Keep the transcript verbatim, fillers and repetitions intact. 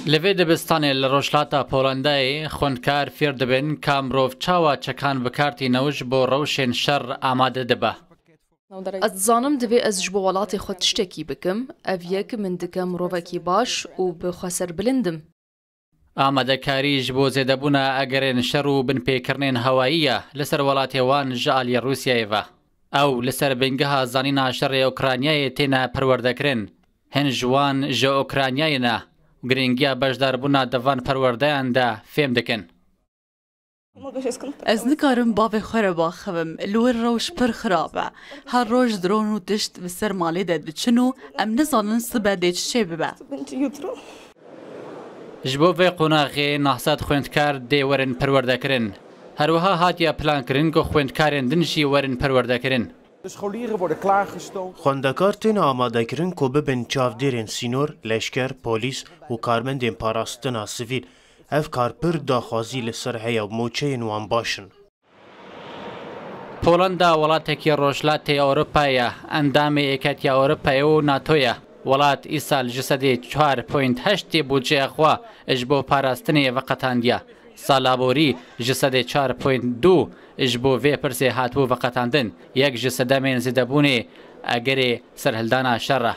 Li vê dibistanê li rojhilata Polandayê xwendkar fêr dibin ka mirov çawa çekan bi kar tîne û ji bo rewşên şer amade dibe. Ez dizanim divê ez ji bo welatê xwe tiştekî bikim. Ev yek min dike mirovekî baş û bi xweserbilind im. Amadekarî ji bo zêdebûna egerên şer û binpêkirinên hewayî ye li ser welatê wan ji aliyê Rûsyayê ve. Ew li ser bingeha zanîna şerê Ukraynayê têne perwerdekirin. Hin ji wan ji Ukraynayê ne û girîngiya beşdarbûna di van perwerdeyan de fêm dikin. Ez nikarim bavê xwe re baxivim. Li wir rewş pir xirab e. Her roj dron û tişt bi ser malê de diçin û em nizanin sibe dê çi çê bibe. Ji bo vê qonaxê neh sed xwendkar dê werin perwerdekirin. Her wiha hatiye plankirin ku xwendkarên din jî werin perwerdekirin. De scholieren worden klaargestoomd. Xwendekar tên amadekirin ku bibin çavdêrên sînor, leşker, polîs û karmendên parastina sivîl. Ev kar pir daxwazî li ser heye û moçeyên wan baş in. Polanda welatekî Rojhilatê Ewropa ye, endamê Yeketiya Ewropa ye û NATO ye. Welat îsal ji sedê çar point heştê budceya xwe ji bo parastinê veqetandiye. Sala borî ji sedê çar point du ji bo vê pirsê hatibû veqetandin, yek ji sedemên zêdebûnê egerê serhildana şer e.